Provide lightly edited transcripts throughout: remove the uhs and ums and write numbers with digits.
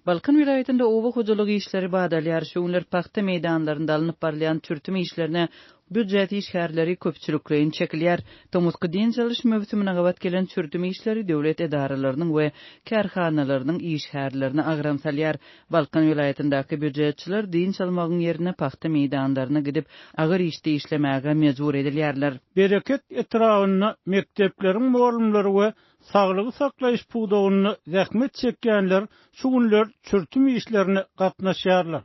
Balkan welaýatynda oba hojalyk işleri bat alýar. Şu günler pagta meýdanlarynda alnyp barylýan çürtüm işlerine býujet işgärleri köpçülikleýin çekilýär. Tomusky dynç alyş möwsümine gabat gelen çürtüm işleri döwlet edaralarynyň we kärhanalarynyň işgärlerine agram salýar. Balkan welaýatyndaky býujetçiler dynç almagyň ýerine pagta meýdanlaryna gidip, agyr işde işlemäge mejbur edilýärler. Bereket etrabynda mekdepleriň mugallymlary we Saglygy saklaýyş pudagynda zähmet çekýänler şu günler çürtüm işlerine gatnaşýarlar.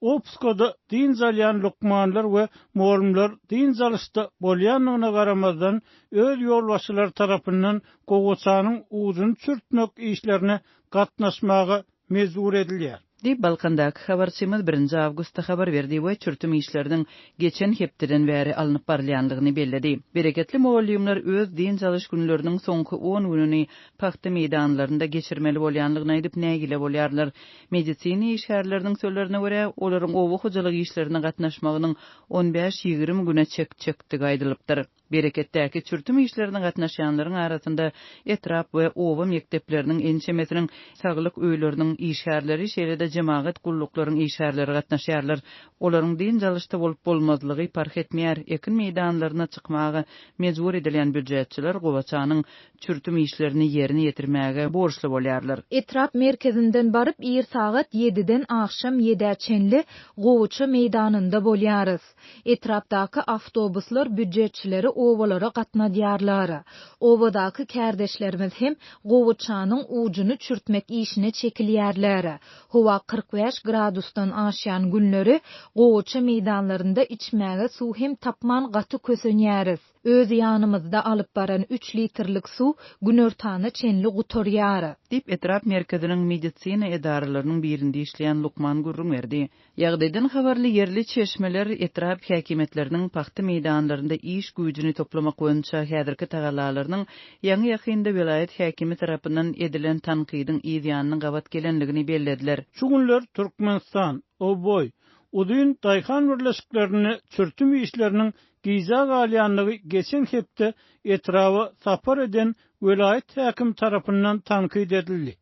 Otpuskada dynç alýan lukmanlar we mugallymlar dynç alyşda bolýandygyna garamazdan, öz ýolbaşçylary tarapyndan gowaçanyň ujuny çürtmek işlerine gatnaşmaga mejbur edilýär. Diýip, Balkandaky habarçymyz birinji awgustda habar berdi we çürtüm işleriniň geçen hepdeden bäri alnyp barylýandygyny belledi. Bereketli mugallymlar öz dynç alyş günleriniň soňky on gününi pagta meýdanlarynda geçirmeli bolýandygyny aýdyp, nägile bolýarlar. Medisina işgärleriniň sözlerine görä, olaryň oba hojalyk işlerine gatnaşmagynyň on bäş-ýigrimi güne çekjekdigi aýdylypdyr. Bereketdäki çürtüm işlerine gatnaşýanlaryň arasynda etrap we oba mekdepleriniň ençemesiniň, saglyk öýleriniň işgärleri, şeýle-de jemagat gulluklaryň işgärleri gatnaşýarlar. Olaryň dynç alyşda bolup-bolmazlygy parh etmeýär, ekin meýdanlaryna çykmaga mejbur edilýän býujetçiler gowaçanyň çürtüm işlerini ýerine ýetirmäge borçly bolýarlar. Etrap merkezinden baryp ir sagat ýediden agşam ýedä çenli gowaça meýdanynda bolýarys. Etrapdaky awtobuslar býujetçileri obalara gatnadýarlar. Obadaky kärdeşlerimiz hem gowaçanyň ujuny çürtmek işine çekilýärler. Howa 45 gradusdan aşýan günleri gowaça meýdanlarynda içmäge suw hem tapman gaty kösenýäris. Öz ýanymyzda alyp baran üç litrlik suw günortana çenli gutarýar. Diýip, etrap merkeziniň medisina edaralarynyň birinde işleýän lukman gürrüň berdi. Ýagdaýdan habarly ýerli çeşmeler etrap häkimiýetleriniň pagta meýdanlarynda iş güýjüni toplamak boýunça häzirki tagallalarynyň ýaňy-ýakynda welaýat häkimi tarapyndan edilen tankydyň yz ýanyna gabat gelendigini bellediler. Şu günler Türkmenistan, Oboý, Uzyn daýhan birleşiklerinde çürtüm işleriniň gijä galýandygy geçen hepde etraba sapar eden welaýat häkimi tarapyndan tankyt edildi.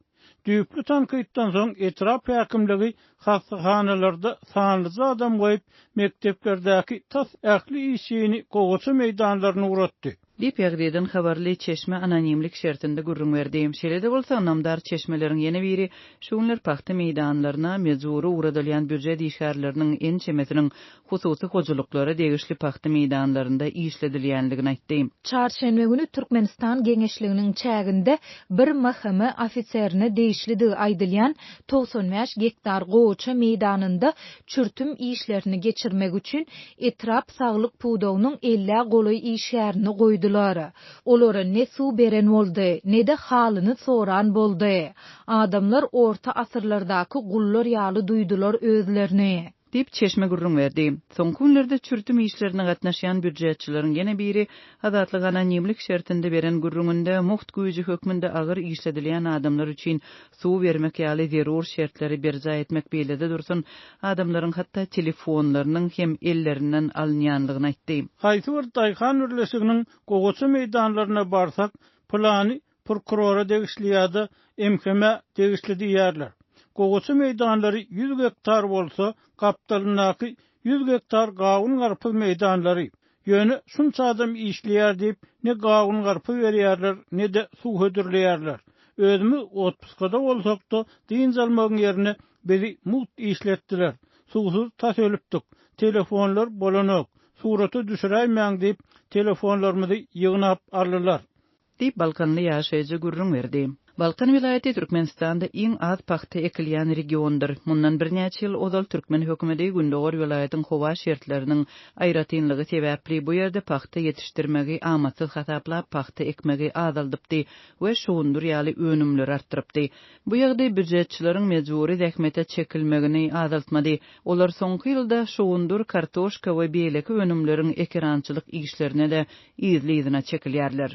Düýpli tankytdan soň etrap häkimligi hassahanalarda sanlyja adam goýup, mekdeplerdäki tas ähli işçini gowaça meýdanlaryna ugratdy. Diýip, ýagdaýdan habarly çeşme anonimlik şertinde gürrüň berdi. Şeýle-de bolsa, ynamdar çeşmeleriň ýene biri şu günler pagta meýdanlaryna mejbury ugradylýan býujet işgärleriniň ençemesiniň hususy hojalyklara degişli pagta meýdanlarynda işledilýändigini aýtdy. Çarşenbe güni Türkmenistan geňeşliginiň çäginde bir MHM ofiserine degişlidigi aýdylýan 95 gektar gowaça meýdanynda çürtüm işlerini geçirmek üçin etrap saglyk pudagynyň ellä golaý işgärini goýdular. Olara ne suw beren boldy, ne-de halyny soran boldy. Adamlar orta asyrlardaky gullar ýaly duýdular özlerini. Diýip, çeşme gürrüň berdi. Soňky günlerde çürtüm işlerine gatnaşýan býujetçileriň ýene biri Azatlyga anonimlik şertinde beren gürrüňinde mugt güýji hökmünde agyr işledilýän adamlar üçin suw bermek ýaly zerur şertleri berjaý etmek beýlede dursun, adamlaryň hatda telefonlarynyň hem ellerinden alynýanlygyny aýtdy. Haýsy bir daýhan birleşiginiň gowaça meýdanlaryna barsak, pylany prokurora degişli ýa-da MHM-ä degişli diýýärler. Gowaça meýdanlary 100 gektar bolsa, gapdalyndaky 100 gektar gawun-garpyz meýdanlary. Ýöne şunça adam işleýär diýip, ne gawun-garpyz berýärler, ne-de suw hödürleýärler. Özümiz otpuskada bolsak-da, dynç almagyň ýerine bizi mugt işletdiler. Suwsuz tas ölüpdik. Telefonlar bolanok. Surata düşüräýmäň diýip, telefonlarymyzy ýygnap aldylar. Diýip, balkanly ýaşaýjy gürrüň berdi. Balkan welaýaty Türkmenistanda iň az pagta ekilýän regiondyr. Mundan birnäçe ýyl ozal türkmen hökümeti gündogar welaýatyň howa şertleriniň aýratynlygy sebäpli bu ýerde pagta ýetişdirmegi amatsyz hasaplap, pagta ekmegi azaldypdy we şugundyr ýaly önümleri artdyrypdy. Bu ýagdaý býujetçileriň mejbury zähmete çekilmegini azaltmady. Olar soňky ýylda şugundyr, kartoşka we beýleki önümleriň ekerançylyk işlerine-de yzly-yzyna çekilýärler.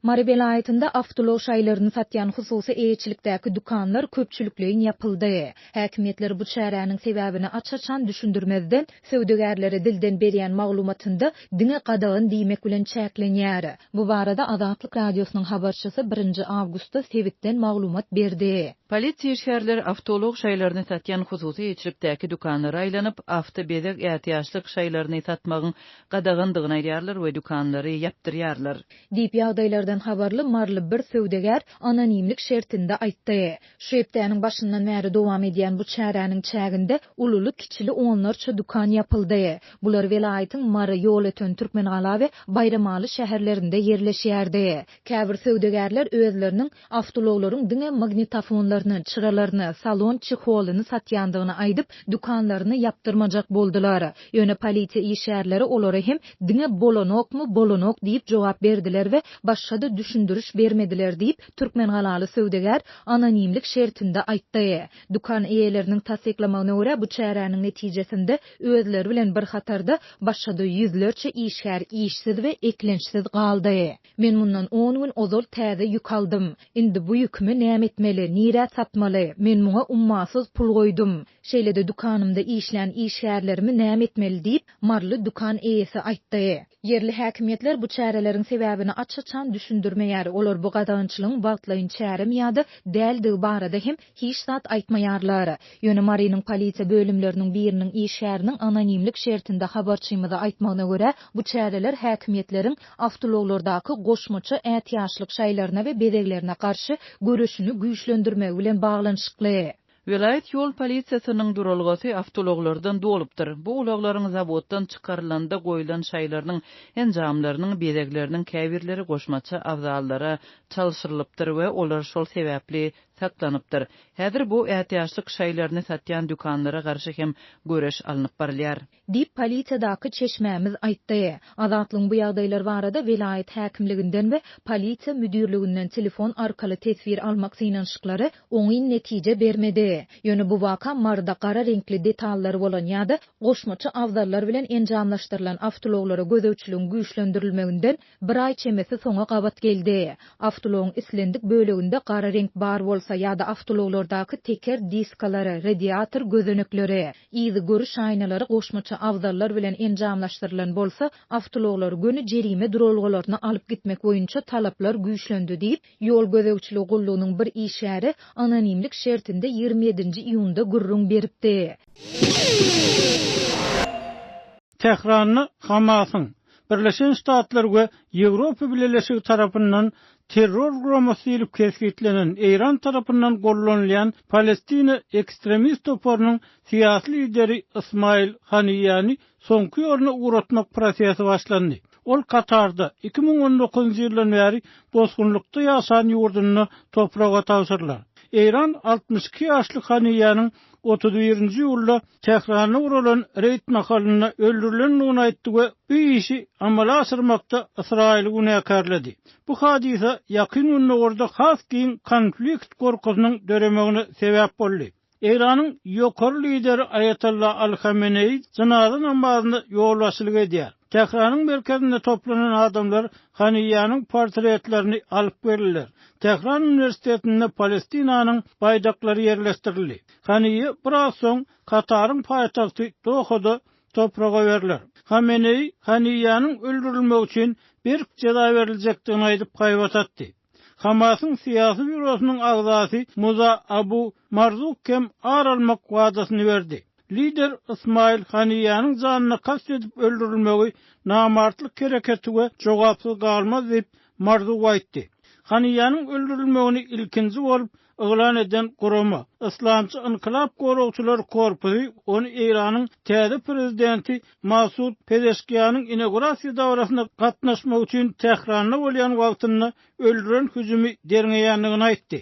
Mary welaýatynda awtoulag şaýlaryny satýan hususy eýeçilikdäki dükanlar köpçülikleýin ýapyldy. Häkimiýetler bu çäräniň sebäbini aç-açan düşündirmezden, söwdagärlere dilden berýän maglumatynda diňe gadagan diýmek bilen çäklenýär. Bu barada Azatlyk Radiosynyň habarçysy birinji awgustda sebitden maglumat berdi. Polisiýa işgärleri awtoulag şaýlaryny satýan hususy eýeçilikdäki dükanlara aýlanyp, awtobezeg ätiýaçlyk şaýlaryny satmagyň gadagandygyny aýdýarlar we dükanlary ýapdyrýarlar. Diýip, ýagdaýlardan habarly maryly bir söwdagär anonimlik şertinde aýtdy. Şu hepdäniň başyndan bäri dowam edýän bu çäräniň çäginde ululy-kiçili onlarça dükan ýapyldy. Bular welaýatyň Mary, Ýolöten, Türkmengala we Baýramaly şäherlerinde ýerleşýärdi. Käbir söwdagärler özleriniň Awtoulaglaryň diňe magnitofonlaryny, çyralaryny, salon çeholyny satýandygyny aýdyp, dükanlaryny ýapdyrmajak boldular. Ýöne polisiýa işgärleri olara hem diňe bolanokmy, bolanok diýip jogap berdiler we başga-da düşündiriş bermediler diýip, türkmengalaly söwdagär anonimlik şertinde aýtdy. Dükan eýeleriniň tassyklamagyna görä, bu çäräniň netijesinde özleri bilen bir hatarda başga-da ýüzlerçe işgär işsiz we eklençsiz galdy. Men mundan on gün ozal täze ýük aldym. Indi bu ýükümi näme etmeli, nirä satmaly? Men muňa ummasyz pul goýdum. Şeýle-de dükanymda işlän işgärlerimi näme etmeli diýip, maryly dükan eýesi aýtdy. Ýerli häkimiýetler bu çäreleriň sebäbini aç-açan düşündirmeýär, olar bu gadagançylygyň wagtlaýyn çäremi ýa-da däldigi barada hem hiç zat aýtmaýarlar. Ýöne Marynyň polisiýa bölümleriniň biriniň işgäriniň anonimlik şertinde habarçymyza aýtmagyna görä, bu çäreler häkimiýetleriň awtoulaglardaky goşmaça ätiýaçlyk şaýlaryna we bezeglerine garşy göreşini güýçlendirmegi bilen baglanyşykly. Welaýat ýol polisiýasynyň duralgasy awtoulaglardan dolupdyr. Bu ulaglaryň zawoddan çykarylanda goýlan şaýlarynyň, enjamlarynyň, bezegleriniň käbirleri goşmaça abzallara çalşyrylypdyr we olar şol sebäpli saklanypdyr. Häzir bu ätiýaçlyk şaýlaryny satýan dükanlara garşy hem göreş alnyp barylýar. Diýip, polisiýadaky çeşmämiz aýtdy. Azatlygyň bu ýagdaýlar barada welaýat häkimliginden we polisiýa müdirliginden telefon arkaly teswir almak synanyşyklary oňyn netije bermedi. Ýöne bu waka Maryda gara reňkli detallary bolan ýa-da goşmaça abzallar bilen enjamlaşdyrylan awtoulaglara gözegçiligiň güýçlendirilmeginden Bir aý çemesi soňa gabat geldi. Awtoulagyň islendik böleginde gara reňk bar bolsa ýa-da awtoulaglardaky teker diskalary, radiator gözenekleri, yzy görüş aýnalary goşmaça abzallar bilen enjamlaşdyrylan bolsa, awtoulaglary göni jerime duralgalaryna alyp gitmek boýunça talaplar güýçlendi diýip, ýol gözegçiligi gullugynyň bir işgäri anonimlik şertinde 27-nji iýunda gürrüň beripdi. Tähranda Hamasyň, Birleşen Ştatlar we Ýewropa Bileleşigi tarapyndan terror guramasy diýlip kesgitlenen Eýran tarapyndan gollanylýan Palestina ekstremist toparynyň syýasy lideri Ysmaýyl Haniýäni soňky ýoluna ugratmak prosesi başlandy. Ol Katarda 2019-njy ýyldan bäri bosgunlykda ýaşan ýurdunda topraga tabşyrylar. Eýran 62 ýaşly Haniýäniň 31-nji iýulda Tähranda guralan reýd mahalynda öldürilendigini aýtdy we bu işi amala aşyrmakda Ysraýyly günäkärledi. Bu hadysa Ýakyn Gündogarda has giň konflikt gorkusynyň döremegine sebäp boldy. Eýranyň ýokary lideri Aýatolla Aly Hameneýi jynaza namazyna ýolbaşçylyk edýär. Tähranyň merkezinde toplanan adamlar Haniýanyň portretlerini alyp geldiler. Tähran uniwersitetinde Palestinanyň baýdaklary ýerleşdirildi. Haniýe biraz soň Kataryň paýtagty Dohada topraga berler. Hameneýi Haniýanyň öldürilmegi üçin berk jeza beriljekdigini aýdyp haýbat atdy. Hamasyň syýasy býurosynyň agzasy Muza Abu Marzuk hem ar almak wadasyny berdi. Lider Ysmaýyl Haniýanyň janyna kast edip öldürilmegi namartlyk hereketi we jogapsyz galmaz diýip, Marzuk aýtdy. Haniýanyň öldürilmegini ilkinji bolup yglan eden gurama, Yslamçy Ynkylap Goragçylar Korpusy ony Eýranyň täze prezidenti Masud Pezeşkianyň inaugurasiýa dabarasyna gatnaşmak üçin Tähranda bolýan wagtynda öldüren hüjümi derňeýändigini aýtdy.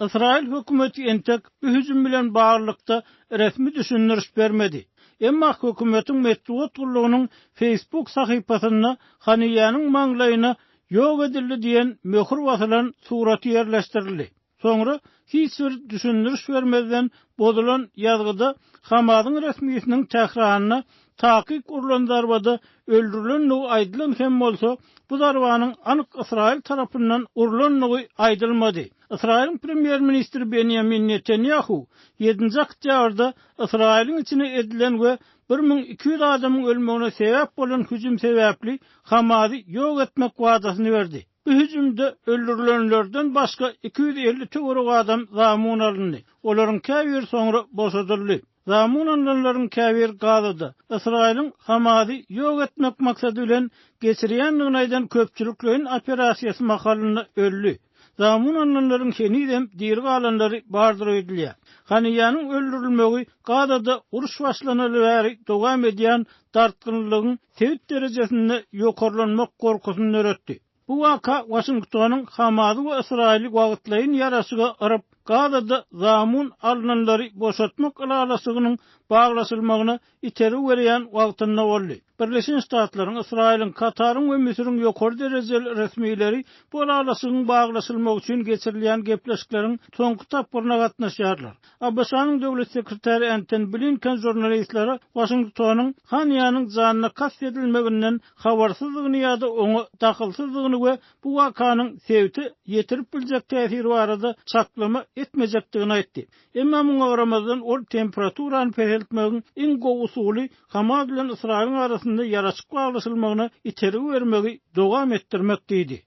Ysraýyl hökümeti entek bu hüjüm bilen baglylykda resmi düşündiriş bermedi. Emma hökümetiň metbugat gullugynyň Facebook sahypasynda Haniýäniň maňlaýyna Ýok edildi diýen möhür basylan suraty ýerleşdirildi. Soňra hiç bir düşündiriş bermezden bozulan ýazgyda Hamasyň resmisiniň Tähranda takyk urlan zarbada öldürilendigi aýdylan hem bolsa, bu zarbanyň anyk Ysraýyl tarapyndan urlandygy aýdylmady. Ysraýylyň premýer-ministri Benýamin Netanýahu ýedinji oktýabrda Ysraýylyň içine edilen we 1200 adamyň ölmegine sebäp bolan hüjüm sebäpli Hamazy ýok etmek wadasyny berdi. Bu hüjümde öldürilenlerden başga 250 töweregi adam zamun alyndy. Olaryň käbiri soňra boşadyldy. Zamun alnanlaryň käbiri Gazada, Ysraýylyň Hamazy ýok etmek maksady bilen geçirýändigini aýdan köpçülikleýin operasiýasy mahalynda öldi. Zamun alnanlaryň henizem diri galanlary bardyr öýdülýär. Haniýanyň öldürilmegi Gazada uruş başlanaly bäri dowam edýän dartgynlylygyň sebit derejesinde ýokarlanmak gorkusyny döretdi. Bu waka Waşingtonyň Hamazy we Ysraýyly wagtlaýyn ýaraşyga yryp, Gazada zamun alnanlary boşatmak ylalaşygynyň baglaşylmagyna itergi berýän wagtynda boldy. Birleşen Ştatlaryň, Ysraýylyň, Kataryň we Müsüriň ýokary derejeli resmileri bu ylalaşygyň baglaşylmagy üçin geçirilýän gepleşikleriň soňky tapgyryna gatnaşýarlar. ABŞ-nyň döwlet sekretary Entoni Blinken žurnalistlere Waşingtonyň Haniýanyň janyna kast edilmeginden habarsyzdygyny ýa-da oňa dahylsyzdygyny we bu wakanyň sebite ýetirip biljek täsiri barada çaklama etmejekdigini aýtdy. Emma muňa garamazdan, ol temperaturany peseltmegiň iň gowy usuly Hamas bilen Ysraýylyň arasynda ýaraşyk baglaşylmagyna itergi bermegi dowam etdirmek diýdi.